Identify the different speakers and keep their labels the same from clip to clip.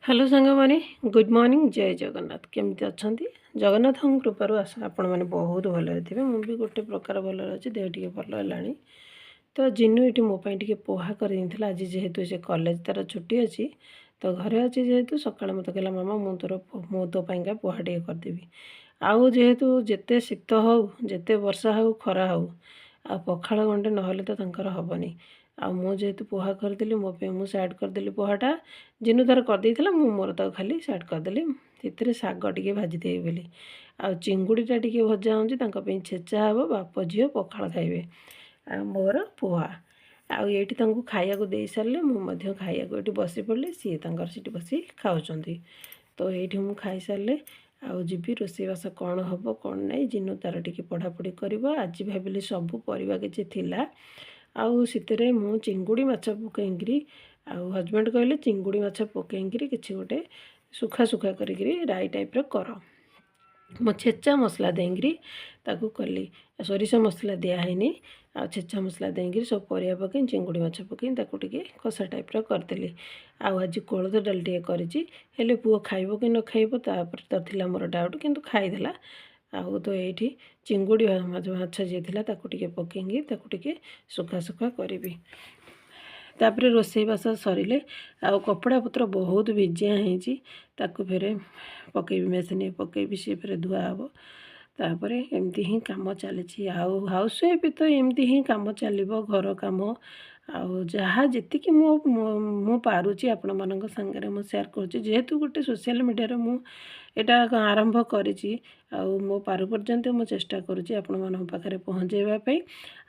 Speaker 1: Hello ସାଙ୍ଗମାନେ, good morning, ଜୟ ଜଗନ୍ନାଥ। କେମିତି ଅଛନ୍ତି? ଜଗନ୍ନାଥଙ୍କ କୃପାରୁ ଆଶା ଆପଣମାନେ ବହୁତ ଭଲରେ ଥିବେ। ମୁଁ ବି ଗୋଟେ ପ୍ରକାର ଭଲରେ ଅଛି, ଦେହ ଟିକେ ଭଲ ହେଲାଣି। ତ ଜିନୁ ଏଠି ମୋ ପାଇଁ ଟିକେ ପୋହା କରିଦେଇଥିଲା। ଆଜି ଯେହେତୁ ସେ କଲେଜ ତା'ର ଛୁଟି ଅଛି, ତ ଘରେ ଅଛି ଯେହେତୁ, ସକାଳେ ମୋତେ କହିଲା, "ମାମା, ମୁଁ ତୋ ପାଇଁକା ପୋହା ଟିକେ କରିଦେବି।" ଆଉ ଯେହେତୁ ଯେତେ ଶୀତ ହଉ, ଯେତେ ବର୍ଷା ହଉ, ଖରା ହଉ, ଆଉ ପଖାଳ ଗଣ୍ଡେ ନହେଲେ ତ ତାଙ୍କର ହେବନି। ଆଉ ମୁଁ ଯେହେତୁ ପୋହା କରିଦେଲି ମୋ ପାଇଁ, ମୁଁ ସାଇଡ଼୍ କରିଦେଲି ପୋହାଟା। ଜିନୁ ତାର କରିଦେଇଥିଲା, ମୁଁ ମୋର ତାକୁ ଖାଲି ସାଇଡ଼୍ କରିଦେଲି। ସେଥିରେ ଶାଗ ଟିକେ ଭାଜିଦେବି ବୋଲି। ଆଉ ଚିଙ୍ଗୁଡ଼ିଟା ଟିକେ ଭଜା ହେଉଛି, ତାଙ୍କ ପାଇଁ ଛେଚା ହେବ। ବାପ ଝିଅ ପଖାଳ ଖାଇବେ ଆଉ ମୋର ପୋହା। ଆଉ ଏଇଠି ତାଙ୍କୁ ଖାଇବାକୁ ଦେଇସାରିଲେ ମୁଁ ମଧ୍ୟ ଖାଇବାକୁ ଏଇଠି ବସି ପଡ଼ିଲି। ସିଏ ତାଙ୍କର ସେଠି ବସି ଖାଉଛନ୍ତି। ତ ଏଇଠି ମୁଁ ଖାଇସାରିଲେ ଆଉ ଯିବି ରୋଷେଇବାସ କ'ଣ ହେବ, କ'ଣ ନାହିଁ। ଜିନୁ ତାର ଟିକେ ପଢ଼ାପଢ଼ି କରିବ। ଆଜି ଭାବିଲି ସବୁ ପରିବା କିଛି ଥିଲା ଆଉ ସେଥିରେ ମୁଁ ଚିଙ୍ଗୁଡ଼ି ମାଛ ପକେଇକିରି, ଆଉ ହଜବେଣ୍ଡ କହିଲେ, "ଚିଙ୍ଗୁଡ଼ି ମାଛ ପକେଇକିରି କିଛି ଗୋଟେ ଶୁଖା ଶୁଖା କରିକିରି ରାଇ ଟାଇପ୍ର କର।" ମୁଁ ଛେଚା ମସଲା ଦେଇକିରି ତାକୁ କଲି। ସୋରିଷ ମସଲା ଦିଆହେଇନି। ଆଉ ଛେଚା ମସଲା ଦେଇକିରି ସବୁ ପରିବା ପକେଇ, ଚିଙ୍ଗୁଡ଼ି ମାଛ ପକେଇ ତାକୁ ଟିକେ କଷା ଟାଇପ୍ର କରିଦେଲି। ଆଉ ଆଜି କୋଳଥ ଡାଲି ଟିକେ କରିଛି। ହେଲେ ପୁଅ ଖାଇବ କି ନ ଖାଇବ, ତାପରେ ତ ଥିଲା ମୋର ଡାଉଟ୍, କିନ୍ତୁ ଖାଇଦେଲା। ଆଉ ତ ଏଇଠି ଚିଙ୍ଗୁଡ଼ି ମାଛ ଯିଏ ଥିଲା, ତାକୁ ଟିକେ ପକେଇକି ତାକୁ ଟିକେ ଶୁଖା ଶୁଖା କରିବି। ତାପରେ ରୋଷେଇବାସ ସରିଲେ ଆଉ କପଡ଼ା ପତ୍ର ବହୁତ ଭିଜିଆ ହେଇଛି, ତାକୁ ଫେରେ ପକେଇବି, ମେସିନ୍ ପକେଇବି, ସିଏ ଫେରେ ଧୁଆ ହେବ। ତାପରେ ଏମିତି ହିଁ କାମ ଚାଲିଛି। ଆଉ ହାଉସ୍ ୱାଇଫ୍ ତ ଏମିତି ହିଁ କାମ ଚାଲିବ, ଘର କାମ। ଆଉ ଯାହା ଯେତିକି ମୁଁ ମୁଁ ପାରୁଛି, ଆପଣମାନଙ୍କ ସାଙ୍ଗରେ ମୁଁ ସେୟାର କରୁଛି। ଯେହେତୁ ଗୋଟେ ସୋସିଆଲ୍ ମିଡ଼ିଆରେ ମୁଁ ଏଇଟା ଆରମ୍ଭ କରିଛି, ଆଉ ମୋ ପାରୁ ପର୍ଯ୍ୟନ୍ତ ମୁଁ ଚେଷ୍ଟା କରୁଛି ଆପଣମାନଙ୍କ ପାଖରେ ପହଞ୍ଚାଇବା ପାଇଁ।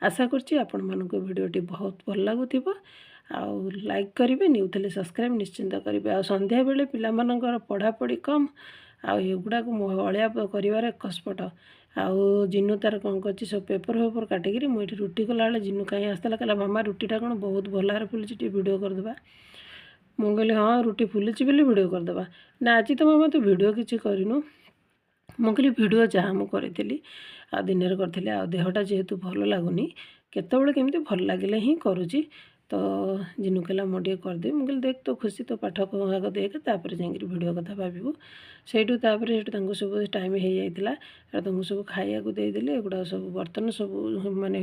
Speaker 1: ଆଶା କରୁଛି ଆପଣମାନଙ୍କୁ ଭିଡ଼ିଓଟି ବହୁତ ଭଲ ଲାଗୁଥିବ। ଆଉ ଲାଇକ୍ କରିବେ, ନ୍ୟୁ ଥିଲେ ସବସ୍କ୍ରାଇବ୍ ନିଶ୍ଚିନ୍ତ କରିବେ। ଆଉ ସନ୍ଧ୍ୟାବେଳେ ପିଲାମାନଙ୍କର ପଢ଼ାପଢ଼ି କମ୍, ଆଉ ଏଗୁଡ଼ାକୁ ଅଳିଆ କରିବାରେ କସ୍ପଟ। ଆଉ ଜିନୁ ତାର କ'ଣ କରିଛି, ସବୁ ପେପର୍ ଫେପର୍ କାଟିକିରି। ମୁଁ ଏଠି ରୁଟି କଲାବେଳେ ଜିନୁ କାହିଁ ଆସିଥିଲା, କହିଲା, "ମାମା, ରୁଟିଟା କ'ଣ ବହୁତ ଭଲ ଭାବରେ ଫୁଲିଛି, ଟିକେ ଭିଡ଼ିଓ କରିଦେବା।" ମୁଁ କହିଲି, "ହଁ, ରୁଟି ଫୁଲିଛି ବୋଲି ଭିଡ଼ିଓ କରିଦେବା।" "ନା, ଆଜି ତ ମାମା ତୁ ଭିଡ଼ିଓ କିଛି କରିନୁ।" ମୁଁ କହିଲି, "ଭିଡ଼ିଓ ଯାହା ମୁଁ କରିଥିଲି ଆଉ ଦିନରେ କରିଥିଲି। ଆଉ ଦେହଟା ଯେହେତୁ ଭଲ ଲାଗୁନି, କେତେବେଳେ କେମିତି ଭଲ ଲାଗିଲେ ହିଁ କରୁଛି।" ତ ଜିନୁ କହିଲା, "ମୁଁ ଟିକେ କରିଦେବି।" ମୁଁ କହିଲି, "ଦେଖ, ତୋ ଖୁସି, ତୋ ପାଠ ଆଗ ଦେଖ, ତାପରେ ଯାଇକିରି ଭିଡ଼ିଓ କଥା ଭାବିବୁ।" ସେଇଠୁ ତାପରେ ସେଇଠୁ ତାଙ୍କୁ ସବୁ ଟାଇମ୍ ହେଇଯାଇଥିଲା, ତାଙ୍କୁ ସବୁ ଖାଇବାକୁ ଦେଇଦେଲି। ଏଗୁଡ଼ାକ ସବୁ ବର୍ତ୍ତନ ସବୁ ମାନେ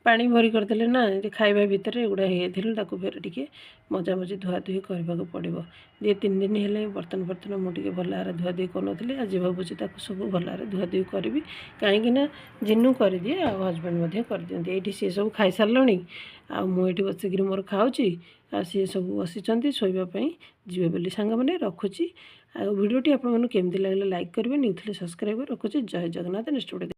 Speaker 1: ପାଣି ଭରି କରିଦେଲେ ନା ଖାଇବା ଭିତରେ, ଏଗୁଡ଼ା ହେଇଯାଇଥିଲା। ତାକୁ ଫେରେ ଟିକେ ମଜାମଜି ଧୁଆଧୁଇ କରିବାକୁ ପଡ଼ିବ। 2-3 ଦିନ ହେଲେ ବର୍ତ୍ତନ ଫର୍ତ୍ତନ ମୁଁ ଟିକେ ଭଲ ଭାବରେ ଧୁଆଧୁଇ କରୁନଥିଲି। ଆଜି ଭାବୁଛି ତାକୁ ସବୁ ଭଲ ଭାବରେ ଧୁଆଧୁଇ କରିବି, କାହିଁକି ନା ଜିନୁ କରିଦିଏ ଆଉ ହଜବେଣ୍ଡ ମଧ୍ୟ କରିଦିଅନ୍ତି। ଏଇଠି ସିଏ ସବୁ ଖାଇସାରିଲଣି ଆଉ ମୁଁ ଏଇଠି ବସିକିରି ମୋର ଖାଉଛି। ଆଉ ସିଏ ସବୁ ବସିଛନ୍ତି ଶୋଇବା ପାଇଁ ଯିବେ ବୋଲି। ସାଙ୍ଗମାନେ, ରଖୁଛି। ଆଉ ଭିଡ଼ିଓଟି ଆପଣମାନଙ୍କୁ କେମିତି ଲାଗିଲା ଲାଇକ୍ କରିବେ, ନ୍ୟୁ ଥିଲେ ସବସ୍କ୍ରାଇବ୍। ରଖୁଛି, ଜୟ ଜଗନ୍ନାଥ। Next video.